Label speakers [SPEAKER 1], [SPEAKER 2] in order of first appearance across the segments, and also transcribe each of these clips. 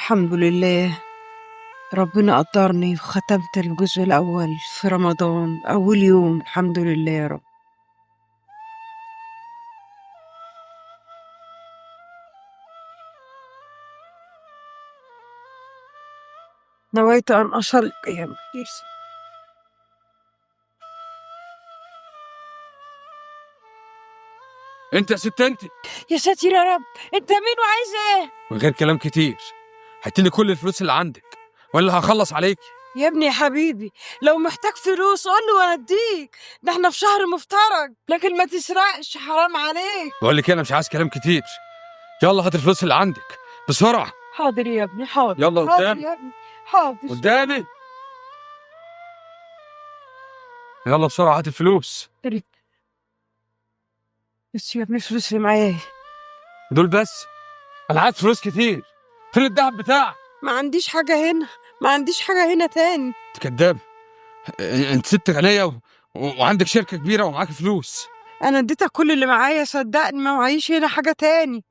[SPEAKER 1] الحمد لله ربنا قدرني وختمت الجزء الأول في رمضان أول يوم، الحمد لله يا رب. نويت أن أصل قيام.
[SPEAKER 2] انت يا ست انت.
[SPEAKER 1] يا ساتر يا رب، انت مين وعايز ايه؟
[SPEAKER 2] من غير كلام كتير، هاتيلي كل الفلوس اللي عندك ولا هخلص عليك.
[SPEAKER 1] يا ابني يا حبيبي، لو محتاج فلوس قول لي وانا اديك، ده احنا في شهر مفترج، لكن ما تسرقش، حرام عليك.
[SPEAKER 2] بقول لك انا مش عايز كلام كتير، يلا هات الفلوس اللي عندك بسرعة.
[SPEAKER 1] حاضر يا ابني حاضر.
[SPEAKER 2] يلا
[SPEAKER 1] حاضر
[SPEAKER 2] قدامي
[SPEAKER 1] يا ابني حاضر
[SPEAKER 2] قدامي، يلا بسرعة هات الفلوس.
[SPEAKER 1] بس يا ابني الفلوس اللي معايا
[SPEAKER 2] دول بس؟ انا عايز فلوس كتير. فين الذهب بتاعك؟
[SPEAKER 1] ما عنديش حاجة هنا، ما عنديش حاجة هنا تاني.
[SPEAKER 2] انت كداب، انت ست غنية وعندك شركة كبيرة ومعاك فلوس.
[SPEAKER 1] انا اديتك كل اللي معايا، صدقني ما معيش هنا حاجة تاني.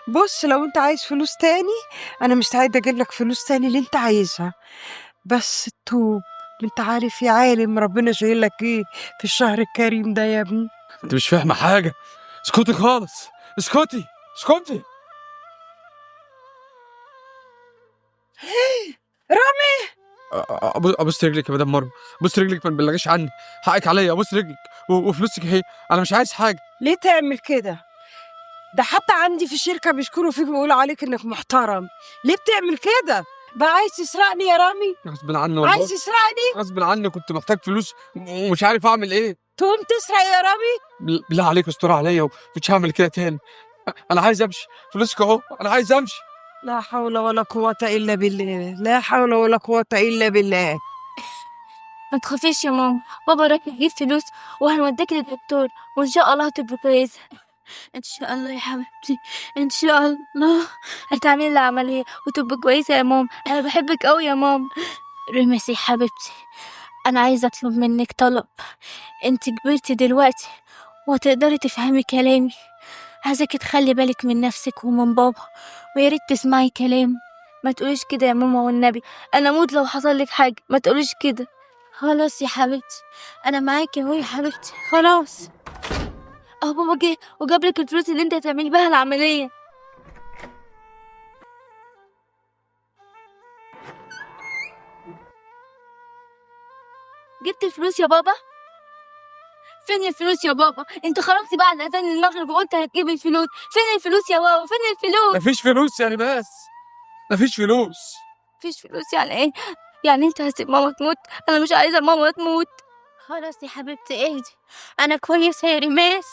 [SPEAKER 1] بص، لو انت عايز فلوس تاني انا مستعدة اجيب لك فلوس تاني اللي انت عايزها، بس التوب. انت عارف يا عالم ربنا شايل لك ايه في الشهر الكريم ده يا ابني.
[SPEAKER 2] انت مش فاهمه حاجة، اسكتي خالص، اسكتي اسكتي.
[SPEAKER 1] رامي،
[SPEAKER 2] ابوس رجلك يا مدام مروه، ابوس رجلك، ما تبلغيش عني، حقك عليا، ابوس رجلك وفلوسك اهي، انا مش عايز حاجة.
[SPEAKER 1] ليه تعمل كده؟ ده حتى عندي في الشركة بيشكروا فيك ويقولوا عليك انك محترم، ليه بتعمل كده؟ بقى عايز تسرقني يا رامي؟
[SPEAKER 2] غصب عني والله،
[SPEAKER 1] عايز تسرقني؟
[SPEAKER 2] غصب عني، كنت محتاج فلوس ومش عارف اعمل ايه.
[SPEAKER 1] تقوم تسرق يا رامي؟
[SPEAKER 2] بالله عليك استر عليا ومش هعمل كده تاني، انا عايز امشي، فلوسك اهو، انا عايز امشي.
[SPEAKER 1] لا حول ولا قوة إلا بالله، لا حول ولا قوة إلا بالله.
[SPEAKER 3] ما تخافيش يا ماما، بابا راح يجيب فلوس وهنوديك للدكتور وان شاء الله هتبقي كويسة. ان شاء الله يا حبيبتي، ان شاء الله هتعملي العملية وتبقي كويسة يا ماما، انا بحبك قوي يا ماما. رمسي حبيبتي، انا عايزه اطلب منك طلب. انت كبرتي دلوقتي وتقدري تفهمي كلامي، عايزاكي تخلي بالك من نفسك ومن بابا، ويا ريت تسمعي كلام. ما تقوليش كده يا ماما والنبي، انا اموت لو حصل لك حاجة، ما تقوليش كده. خلاص يا حبيبتي، انا معاكي اهو يا حبيبتي، خلاص اهو بابا جه وجاب لك الفلوس اللي انت هتعملي بيها العملية. جبت الفلوس يا بابا؟ فين الفلوس يا بابا؟ انت خرجتي بعد اذان المغرب وقلت هتجيب الفلوس، فين الفلوس يا بابا؟ فين الفلوس؟
[SPEAKER 2] مفيش فلوس يعني، بس مفيش فلوس.
[SPEAKER 3] مفيش فلوس يعني ايه؟ يعني انت هتسيب ماما تموت؟ انا مش عايزه ماما تموت. خلاص يا حبيبتي اهدي، انا كويسة يا ريماس.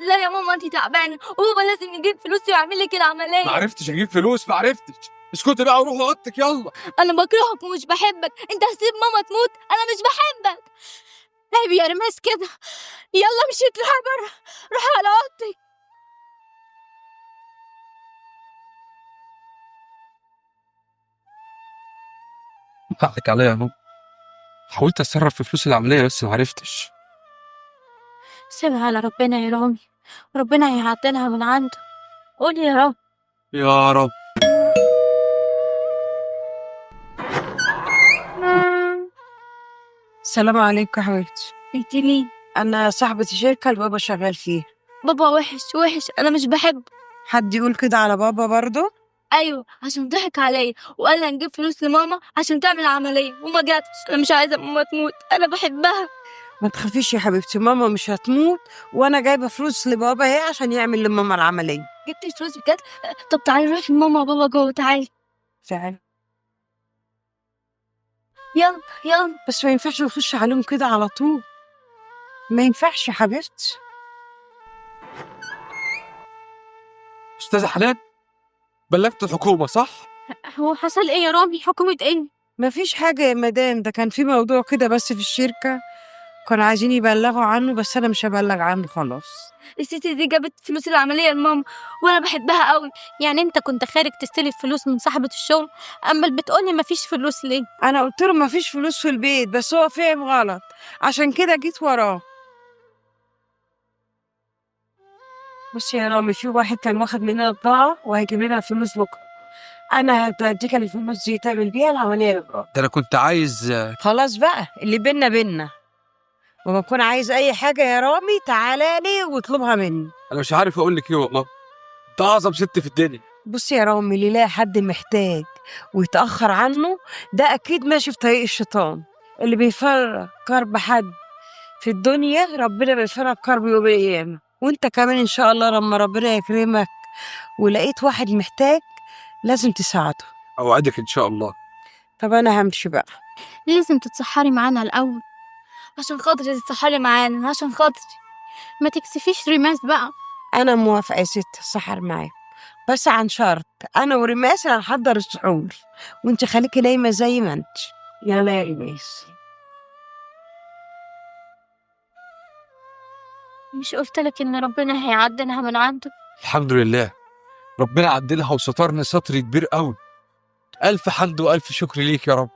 [SPEAKER 3] لا يا ماما انت تعبانة وبابا لازم يجيب فلوس ويعمل لك العملية.
[SPEAKER 2] ما عرفتش اجيب فلوس، ما عرفتش. اسكتي بقى وروحي اوضتك يلا.
[SPEAKER 3] انا بكرهك ومش بحبك، انت هتسيب ماما تموت؟ انا مش بحبك. عيب يا ريماس كده، يلا امشي اطلعي بره، روحي على اوضتك.
[SPEAKER 2] حقك عليا يا ماما، حاولت اتصرف في فلوس العملية بس ما عرفتش.
[SPEAKER 3] سيبها على ربنا يا رامي، ربنا هيعدلها من عنده. قول يا رب.
[SPEAKER 2] يا رب.
[SPEAKER 1] السلام عليكم يا حبيبتي.
[SPEAKER 3] انت مين؟
[SPEAKER 1] أنا صاحبة الشركة اللي بابا شغال فيها.
[SPEAKER 3] بابا وحش وحش، انا مش بحبه.
[SPEAKER 1] حد يقول كده على بابا برضه؟
[SPEAKER 3] ايوه، عشان ضحك عليا وقال هنجيب فلوس لماما عشان تعمل عملية وما جاتش. انا مش عايزه ماما تموت، انا بحبها.
[SPEAKER 1] ما تخافيش يا حبيبتي، ماما مش هتموت، وانا جايبه فلوس لبابا اهي عشان يعمل لماما العملية.
[SPEAKER 3] جبت الفلوس بجد؟ طب تعالي نروح لماما وبابا جوه، تعالي.
[SPEAKER 1] تعالي.
[SPEAKER 3] يلا يلا.
[SPEAKER 1] بس ما ينفعش نخش عليهم كده على طول، ما ينفعش يا حبيبتي.
[SPEAKER 2] استاذه حنان، بلغت الحكومة صح؟
[SPEAKER 3] هو حصل ايه يا رامي؟ حكومة ايه؟
[SPEAKER 1] ما فيش حاجة يا مدام، ده كان في موضوع كده بس في الشركة كانوا عايزين يبلغوا عنه، بس انا مش هبلغ عنه خلاص.
[SPEAKER 3] الست دي جابت فلوس العملية لماما وانا بحبها قوي.
[SPEAKER 4] يعني انت كنت خارج تستلف فلوس من صاحبة الشغل، اما اللي بتقولي مفيش فلوس ليه؟
[SPEAKER 1] انا قلت له ما فيش فلوس في البيت، بس هو فهم غلط، عشان كده جيت وراه. بصي يا رامي، في واحد كان واخد مننا بضاعة وهيجيب لنا فلوس بكرة، انا هديك الفلوس دي تعمل بيها العملية يا رامي.
[SPEAKER 2] ده انا كنت عايز.
[SPEAKER 1] خلاص بقى، اللي بينا بينا، وما تكون عايز اي حاجة يا رامي تعالى لي واطلبها مني.
[SPEAKER 2] انا مش عارف اقول لك ايه والله، انت اعظم ست في الدنيا.
[SPEAKER 1] بص يا رامي، اللي يلاقي حد محتاج ويتأخر عنه ده أكيد ماشي في طريق الشيطان. اللي بيفرق كرب حد في الدنيا ربنا بيفرق كرب يوم القيامة. وانت كمان إن شاء الله لما ربنا يكرمك ولقيت واحد محتاج لازم تساعده.
[SPEAKER 2] اوعدك ان شاء الله.
[SPEAKER 1] طب أنا همشي بقى.
[SPEAKER 4] لازم تتسحري معانا الأول.
[SPEAKER 3] عشان خاطري تتسحري معانا، عشان خاطري.
[SPEAKER 4] ما تكسفيش ريماس بقى.
[SPEAKER 1] أنا موافقة يا ست السحر معاك، بس عن شرط، أنا وريماس هنحضر السحور وانت خليكي نايمة زي ما انت. يلا يا ريماس.
[SPEAKER 3] مش قلت لك ان ربنا هيعدلها من عنده؟
[SPEAKER 2] الحمد لله، ربنا عدلها وسترنا ستر كبير قوي. الف حمد والف شكر ليك يا رب.